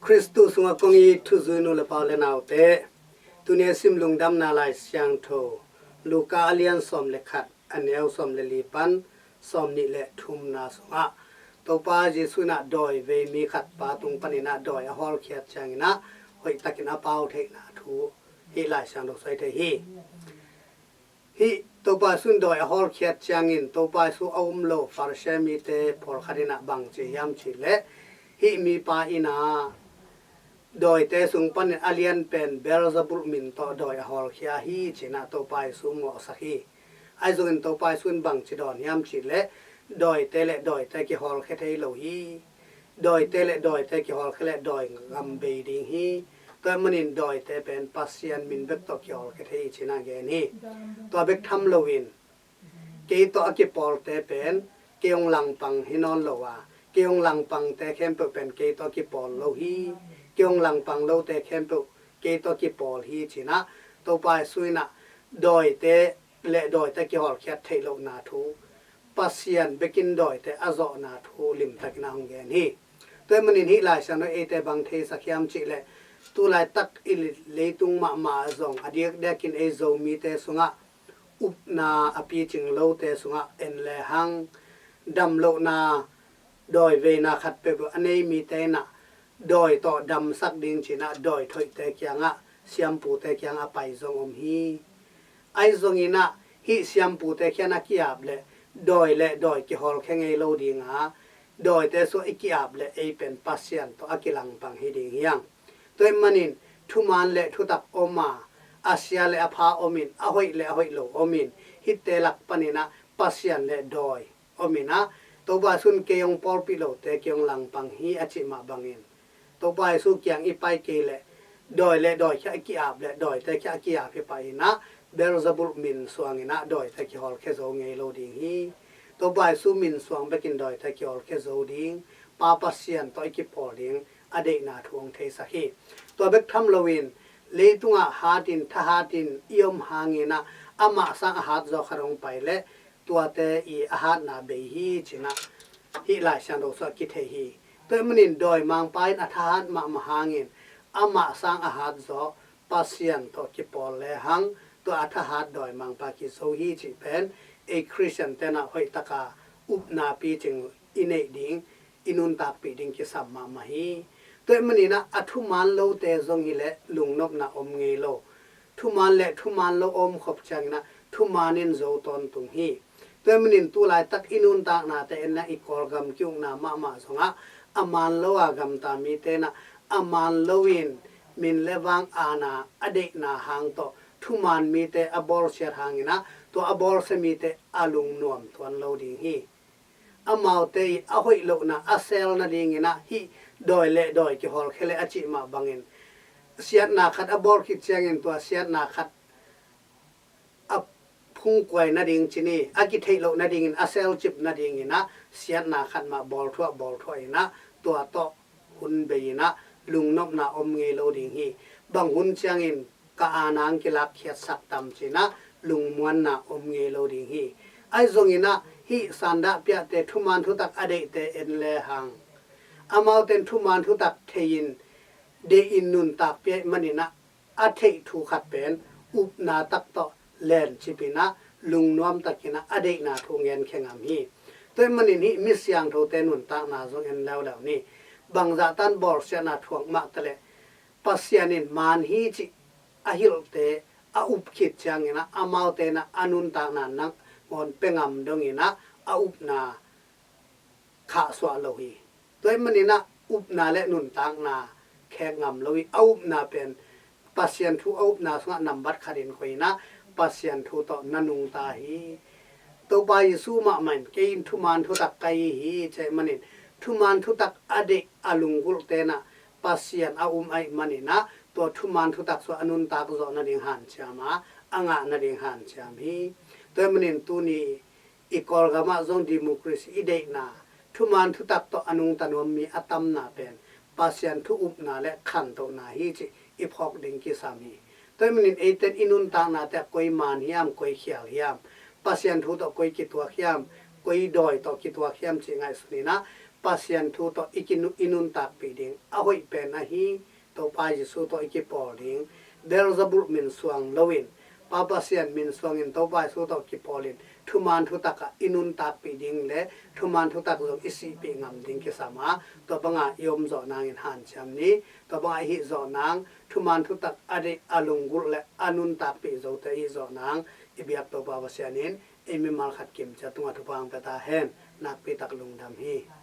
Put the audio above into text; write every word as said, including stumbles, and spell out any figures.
Khristu sungah kong it thuzui nu le pa le naute, tuni a sim Lungdamna Lai Siangtho, Luka a lian sawm le khat, a neu sawm le li pan sawm nih le thumna sungah Topa Jesuh in ah dawi vei mi khat pa tung panin ah dawi a hawlkhiat ciangin ah hoihtakin a pau theihna thu hih Lai Siangtho suai thei hi. Hih Topa Jesuh in dawi a hawlkhiat ciangin Topa Jesuh a um lo Farisi mite pawlkhat in ah bang ci hiam cih leh, hih mipa in ah dawite sung panin a lian pen Beelzebul min tawh dawi a hawlkhia hi ci-in ah Topa Jesuh mawhsak hi. Ahi zongin Topa Jesuh in bang ci dawn hiam cih leh, dawite le dawite kihawlkhia thei lo hi. Dawite le dawite kihawlkhia leh dawi gam bei ding hi. Tua ahih manin dawite pen Pasian min bek tawh kihawlkhia thei hi ci-in ah gen hi. Tua bek tham loin kei tawh a kipawlte pen kei hong langpang hi nawn lo a, kei hong langpangte khempeuh pen kei tawh a kipawl lo hi. Kei hong langpang lote khempeuh kei tawh a kipawl hi ci-in ah Topa Jesuh in ah dawite le dawite kihawlkhiat theih lohna thu, Pasian bekin dawite a zawhna thu limtakin a hong gen hi. Tua ahih manin hih Lai Siangtho in eite bang theisak hiam cih leh, tu laitak i leitung mahmah ah zong a diakdiakin ei Zomite sungah upna a picing lote sungah en lehang, damlohna dawi veina khat peuhpeuh a nei mite in ah dawi tawh damsak ding ci-in ah dawi thoihte kiangah, siampute kiangah a pai zong om hi. Ahi zongin ah hih siampute kiang a ki-ap leh dawi le dawi kihawlkhia ngei lo ding a, dawite sungah i ki-ap leh ei pen Pasian tawh a kilangpang hi ding hi hang. Tua ahih manin thuman le thutak om a, a sia le a pha om in, a hoih le a hoih lo om in, hihte lak panin ah Pasian le dawi om in ah, Topa Jesuh in kei hong pawlpih lote kei hong langpang hi a cih mah bangin, Topa Jesuh kiang i pai kei leh dawi le dawi kiang a ki-ap leh dawite kiang a ki-ap hi pah in ah, Beelzebul min suangin ah dawite kihawlkhia zo ngei lo ding hi. Topa Jesuh min suang bekin dawite kihawlkhia zo ding, Pa Pasian tawh i kipawl ding a deihna thu hong theisak hi. Tua bek tham loin leitungah hatin thahatin i om hangin ah amah sang a hat zaw khat hong pai leh tuate i a hatna bei hi ci-in ah hih Lai Siangtho sungah kithei hi. Tua ahih manin dawimangpa in a thahat mahmah hangin amah sang a hat zaw Pasian tawh kipawl lehang tua a thahat dawimangpa kizo hi cih pen ei Khristian ten ah hoihtaka upna picing i neih ding, i nuntakpih ding kisam mahmah hi. Tua ahih manin ah a thuman lote zong hi leh lungnopna om ngei lo. Thuman le thuman lo a om khop ciangin ah thuman in zo tawntung hi. Tua ahih manin tu laitak i nuntaknate en lehang i Kawlgam ki-ukna mahmah zongah a man lo a gamta mite in ah a man loin min le vang aana a deihna hang tawh thuman mite a bawlsiat hangin ah tua a bawlsia mite a lungnuam tuan lo ding hi. Amaute i a hoih lohna a sel nadingin ah hih dawi le dawi kihawlkhia leh a cih mah bangin siatna khat a bawl khit ciangin tua siatna khat a phungkuai nading ci ni, a kitheih loh nadingin a selcip nadingin ah siatna khat mah bawlthuah bawlthuah in ah tua tawh hun bei in ah lungnopna om ngei lo ding hi. Bang hun ciangin ka aana hong kilakkhiatsak tam ci-in ah lungmuanna om ngei lo ding hi. Ahi zongin ah hih sandah piahte, thuman thutak a deihte en lehang, amaute in thuman thutak thei-in deih-in nuntakpih ahih manin ah a theih thu khat pen upna tak tawh lencip in ah lungnuam takin ah a deihna thu ngenkhia ngam hi. Tua ahih manin hih mi siangthote nuntakna zong en leuleu ni. Bangzah tan bawlsiatna thuak mah ta leh Pasian in man hi cih a hilhte a up khit ciangin ah amaute in ah a nuntakna nangawn pia ngam dongin ah a upna khahsuah lo hi. Tua ahih manin ah upna le nuntakna khek ngam lo hi. A upna pen Pasian thu a upna sungah nambat khatin koih in ah Pasian thu tawh na nungta hi. Topa Jesuh mahmah in kei in thuman thutak ka hi hi ci ahih manin thuman thutak a deih a lunggulhte in ah Pasian a um ahih manin ah tua thuman thutak sungah a nuntak zawh nading hanciam a, a ngah nading hanciam hi. Tua ahih manin tuni i Kawlgam ah zong democracy i deihna, thuman thutak tawh a nungta nuam mi a tamna pen Pasian thu upna le khantohna hi cih i phawk ding kisam hi. Tua ahih manin eite in i nuntaknate ah koi man hiam, koi khial hiam, Pasian thu tawh koi kituak hiam, koi dawi tawh kituak hiam cih ngaihsun in ah Pasian thu tawh i kinu-, i nuntakpih ding a hoih pen ahi, Topa Jesu tawh i kipawl ding, Beelzebul min suang loin, Pa Pasian min suangin Topa Jesu tawh kipawlin thuman thutakah i nuntakpih ding le thuman thutak zong i sihpih ngam ding kisam a, tua bangah i om zawh nangin hanciam ni. Tua bangah i hih zawh nang, thuman thutak a deih, a lunggulh le a nuntakpih zote i hih zawh nang, i biak Topa Pasian in ei mimal khat kim ciat tungah thupha hong pia ta hen. Nakpi tak lungdam hi.